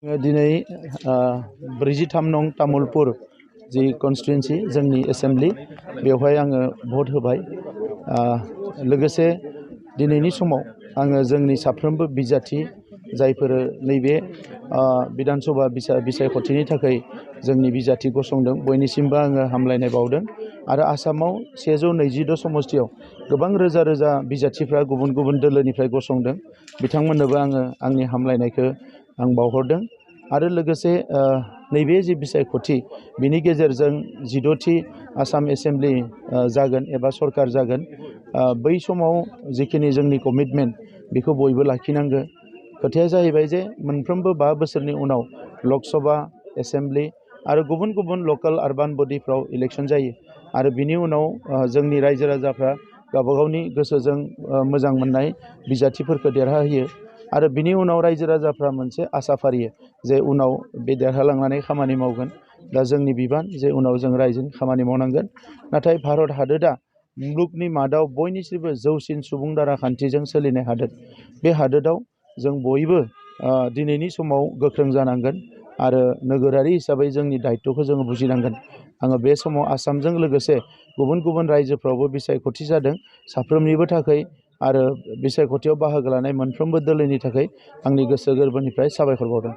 दिनै 43 नं तामुलपुर जि कन्स्टिटुएन्सि जोंनि एसेम्बलि बेवहाय आङो भट होबाय। लोगोसे दिनैनि समाव आङो जोंनि साफ्रोमबो बिजाथि जायफोर नैबे बिधान सभा बिसायख'थिनि थाखाय जोंनि बिजाथि गसंदों बयनिसिमबो आङो हामलायनाय बावदों। आरो आसामाव 126 समस्तियाव गोबां रोजा रोजा बिजाथिफ्रा गुबुन गुबुन दोलोनिफ्राय गसंदों, बिथांमोननोबो आङो आंनि हामलायनायखौ आं बावहरदों। आरो लोगोसे नैबे जि बिसायख'थि बिनि गेजेरजों 16थि आसाम एसेम्बलि जागोन एबा सरकार जागोन, बै समाव जिखिनि जोंनि कमिटमेन्ट बेखौ बयबो लाखिनांगो। खोथाया जाहैबाय जे मोनफ्रोमबो 5 बोसोरनि उनाव लकसभा एसेम्बलि आरो गुबुन गुबुन लकेल आरबान बडिफ्राव इलेक्सन जायो आरो बिनि उनाव जोंनि रायजो राजाफ्रा गावबा गावनि गोसोजों मोजां मोननाय बिजाथिफोरखौ देरहाहोयो आरो बिनि उनाव रायजो राजाफ्रा मोनसे आसा फारियो जे उनाव बे देरहालांनानै खामानि मावगोन। दा जोंनि बिबान जे उनाव जों रायजोनि खामानि मावनांगोन। नाथाय भारत हादोरा मुलुगनि मादाव बयनिख्रुइबो जौसिन सुबुं दारा खान्थिजों सोलिनाय हादोर। बे हादोराव जों बयबो दिनैनि समाव गोख्रों जानांगोन आरो नोगोरारि हिसाबै जोंनि दायित्वखौ जोङो बुजिनांगोन। आङो बे समाव आसामजों लोगोसे गुबुन गुबुन रायजोफ्रावबो बिसायख'थि जादों, साफ्रोमनिबो थाखाय आरो बिसायख'थियाव बाहागो लानाय मोनफ्रोमबो दोलोनि थाखाय आंनि गोसो गोरबोनिफ्राय साबायखर बावदों।